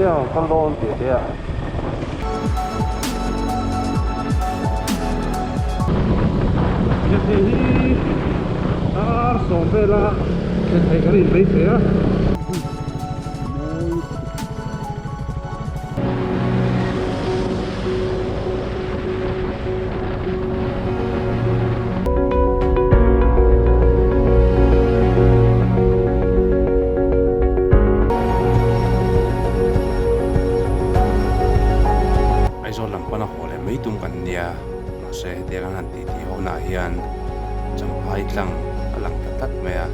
nia kan kal dawn tih te ah. Thei hi ar sawm vela thlen theih kan inbeisei a. Aizawl lam pana haw leh mai tum kan nia mahse hetiang an han tih tih ho nah hian Champhai tlang a lang ta tlat mai a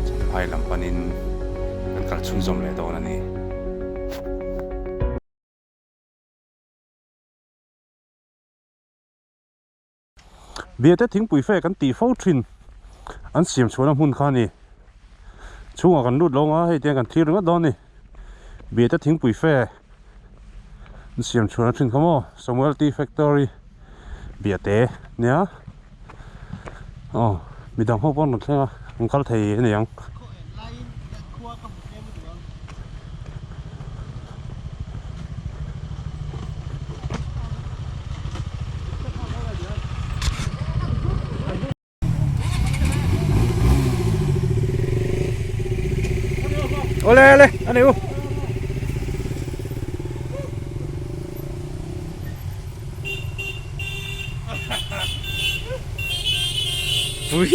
Champhai lam panin kan kal chhunzawm leh dawn a ni. Biate thingpui fe kan tih fo thin an siam chhuahna hmun kha a ni chhungah kan lut lo ang a hei tiang kan thlir ringawt dawn a ni Biate thingpui fe an siam chhuahna thin kha maw Samuel tea factory Biate nia aw midang ho pawh an rawn thleng a an kal thei a ni ang. Ole ole ani u Ui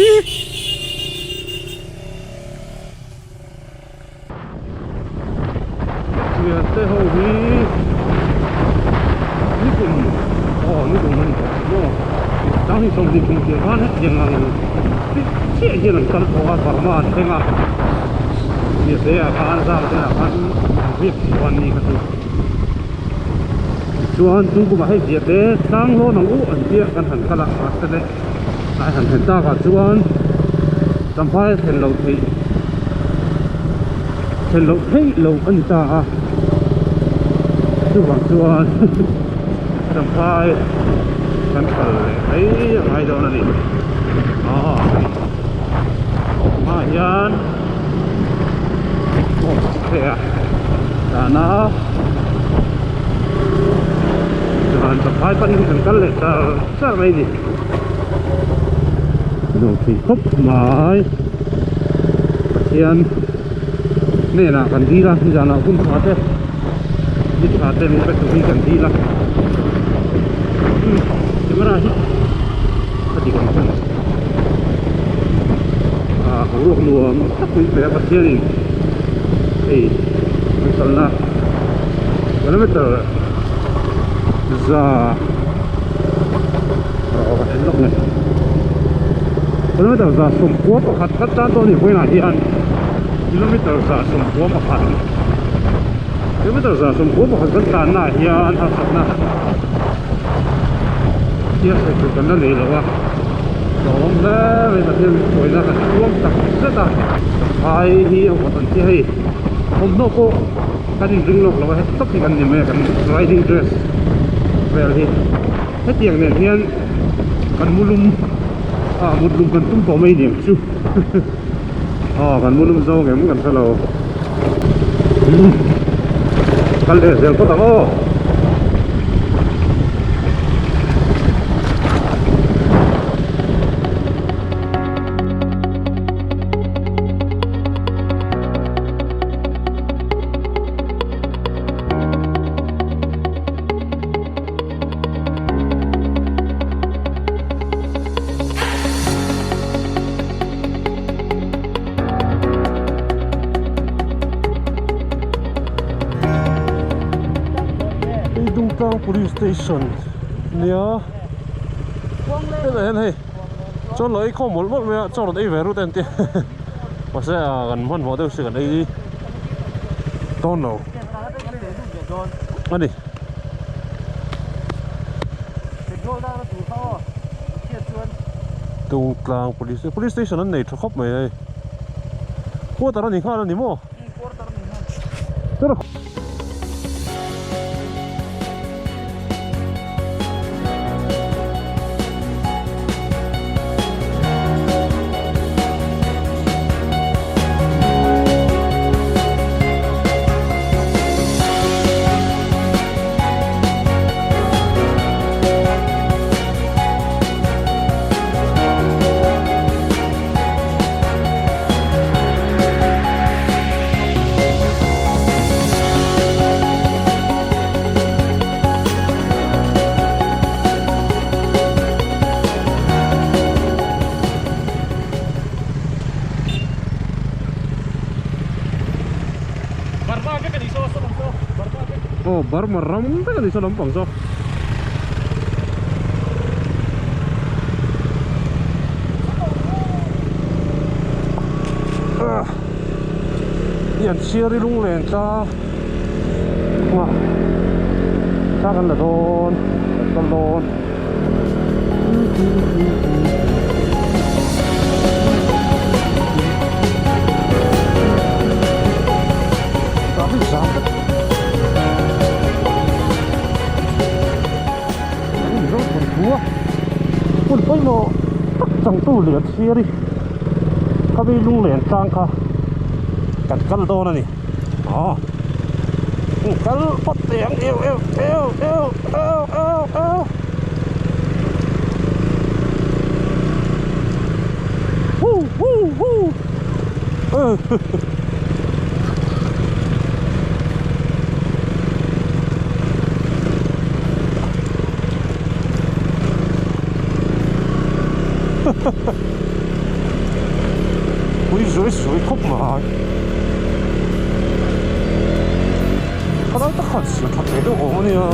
Thian te ho hi nikum aw nikum a ni tawh maw chang hi sawmhnih kum tir khan hetiang ang chiah chiah hian an kal tawh a Burma an thleng a Biate ah khan zar te ah khan an riak chuan ni kha chu tichuan chung kumah hei Biate tlang hlawn ang u an tia kan han kal a mahse le Tlai han thlen tak ah chuan Champhai a thlen loh theih thlen loh theih loh a ni ta a chuvang chuan Champhai kan kal leh mai a ngai dawn a ni aw hmaah hian aw hei a dahna chuan Champhai panin kan kal leh char char mai a ni. Nuam thei khawp mai Pathian hnenah kan dil a nizanah hun tha te ni tha te min pe tur hi kan dil a camera hi a dik ang chuan ah boruak nuam tak min pe a Pathianin hei kan kalna kilometer za. Kilometer 111 khat tan tawh a ni vawiinah hian kilometer 111 kilometer 111 kan tlanna ah hian harsatna thil sawi tur kan la nei lo a hlauhawm hle mai Pathian hruaina kan tuam tak zet a phai hi a vawt ang chiah hei thawmhnaw pawh kan inring lawk lo a heti tawp hi kan ni mai a kan riding dress vel hi hetiang nen hian kan mu lum ah mut lum kan tum tawh mai ni ang chu aw kan mu lum zo ngem kan hre lo kal leh zel phawt ang aw. Dungtlang police station nia hetah hian hei chuan lo ei khawm mawlh mawlh mai a chaw rawn ei ve rut a entir mahse ah kan hmanhmawh deuh si kan ei dawn lo a ni. Dungtlang police police station an nei tha khawp mai hei quarter a ni nghal a ni maw? Burma ram vek a ni saw lampang saw. Lianchhiari lunglen tlang ah thla kan la dawn kan kal dawn. Traffic jam vek. Mizo thawnthu a hun pawimawh tak changtu Lianchhiari khami lunglen tlang kha kan kal dawn a ni aw kal phawt teh ang eu eu eu eu eu eu eu hu hu hu Pui zuai zuai khawp mai. Khalai tak khan siam tha ve deuh awm a nia.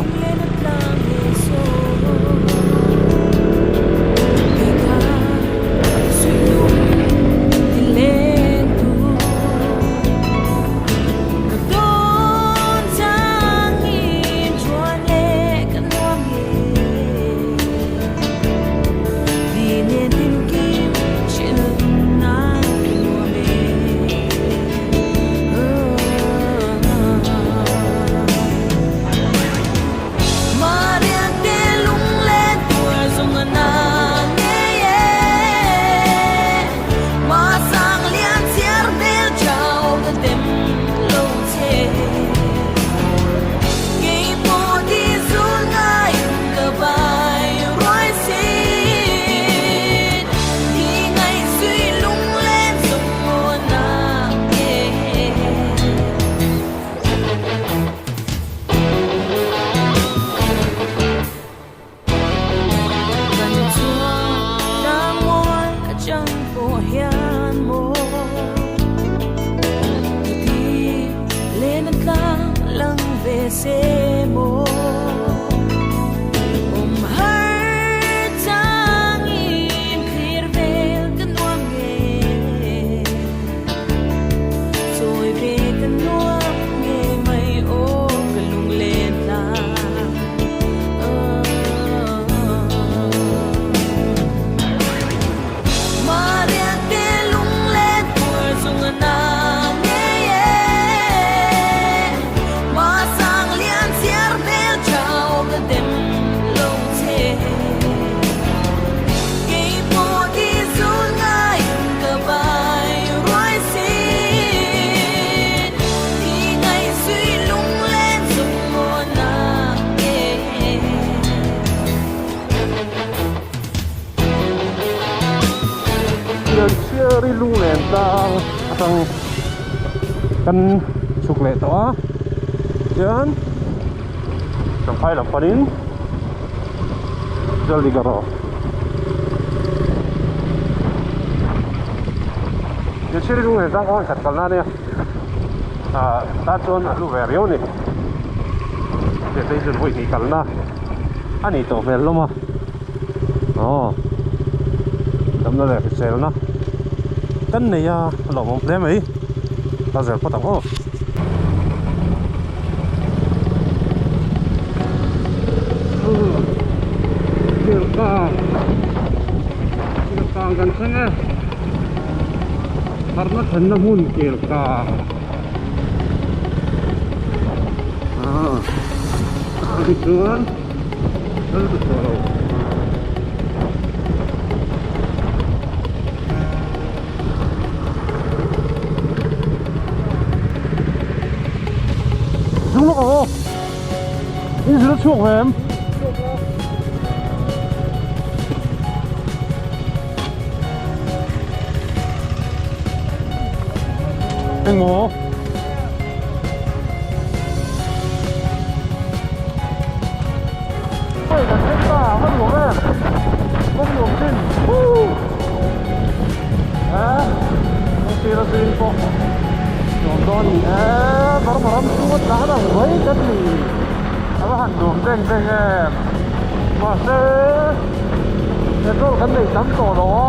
Lianchhiari lunglen tlang atang kan chhuk leh tawh a chuan Champhai lam panin jaldi karo Lianchhiari lunglen tlang kha khat kalna ania ah tan chuan a hlu ve riau a ni Station vawi hnih kalna a nih tawh hmel hlawm a aw damna leh hriselna kan nei a a lawmawm hle mai ka zel phawt ang aw. Thilkang thilkang kan thleng e harna thlenna hmun kelkang. Tichuan kal ta tawh lo. Zung lawk ang aw. In zir a chhuak ve em? Engmaw? Hei kan thleng ta a va nuam em kawng nuam chin huu eh kawng sir a zing pawh nuam dawn ni e Burma ram chhung a tlan ang mai kan ni. A va han nuam deng deng em. Mahse petrol kan nei tam tawh lo a,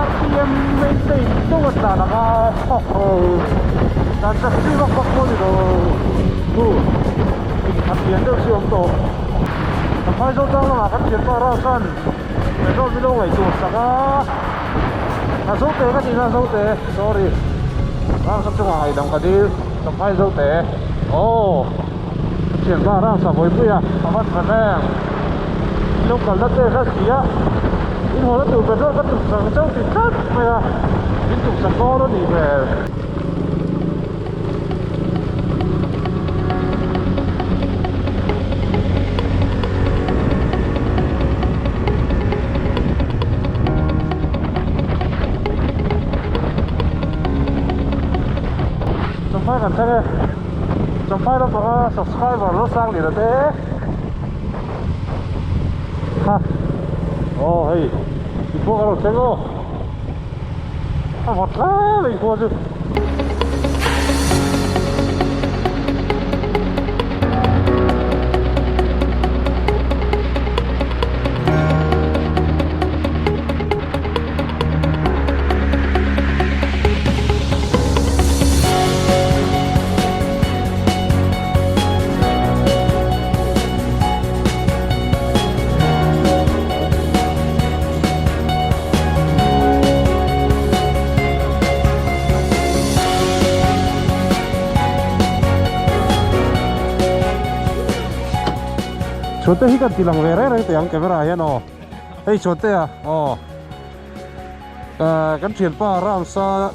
RPM maintain deuh a tlan ang a, dan chak chi vak vak pawh a ni lo. Chu inkhat lian deuh chi a awm tawh. Champhai Zotlang lamah kan thianpa Ralsan petrol min lo ngaihtuah sak a, a Zote ka tihna Zote sorry Ralsan chungah ngaihdam ka dil Champhai Zote aw. Thianpa rangsa vawipui a a va tha reng lo kalna te kha si a in haw na tur petrol ka tuk sak chauh ti tlat mai a min tuk sak dawn a nih hmel. Champhai kan thleng e. Champhai lampanga subscriber lo sang leh ta te ha aw hei i khua ka lo thleng aw a vawt hle mai khua chu. Chhuate hi kan ti lang ve reng reng teh ang camera ah hian aw hei chhuate ah aw. Kan thianpa Ramsa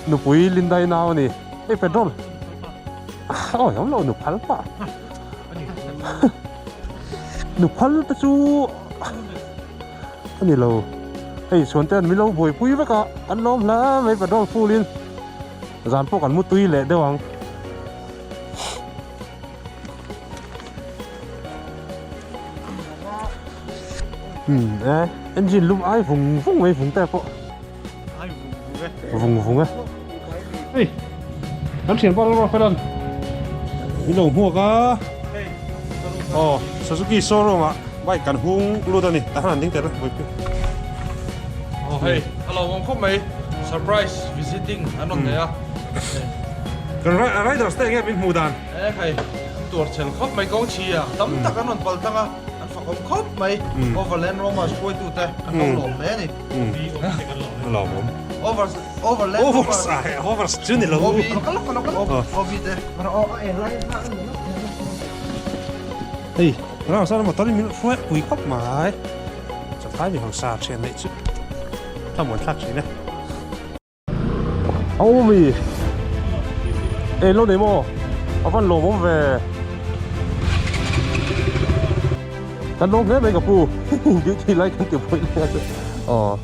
nupui Lindai nau a ni. Hei petrol. Awi awm lo nu phal pah. Nu phal te chu a ni lo. Hei chhuan te an min lo buaipui vek a, an lawm hle mai petrol full in. Zan pawh kan mu tui leh deuh ang. Hmm e engine lum ai vung vung mai vung te pawh ai vung vung e vung vung e hei kan thian pa lalro felan min lo hmuak a aw Suzuki showroom ah bike kan hung lut a ni tah hian an ding tel a vawi aw hei a lo awm khawp mai surprise visiting an rawn nei a kan riders te enge min hmuh dan e hei an tuar chhel khawp mai kawng chhi a tam tak an rawn pal tlang a an fakawm khawp mai overland romas hruaitute an lo lawm hle a ni a lawmawm over overland overs ai overs chu ni lo obi te hei rang san motor in min hruai pui khawp mai chakai mi hausa thian neih chu thlamuan thlak thin e. Aumi e lo nei maw a van lawm awm ve kan lawm hle mai ka pu duty lai kan ti pawih leh a chu aw.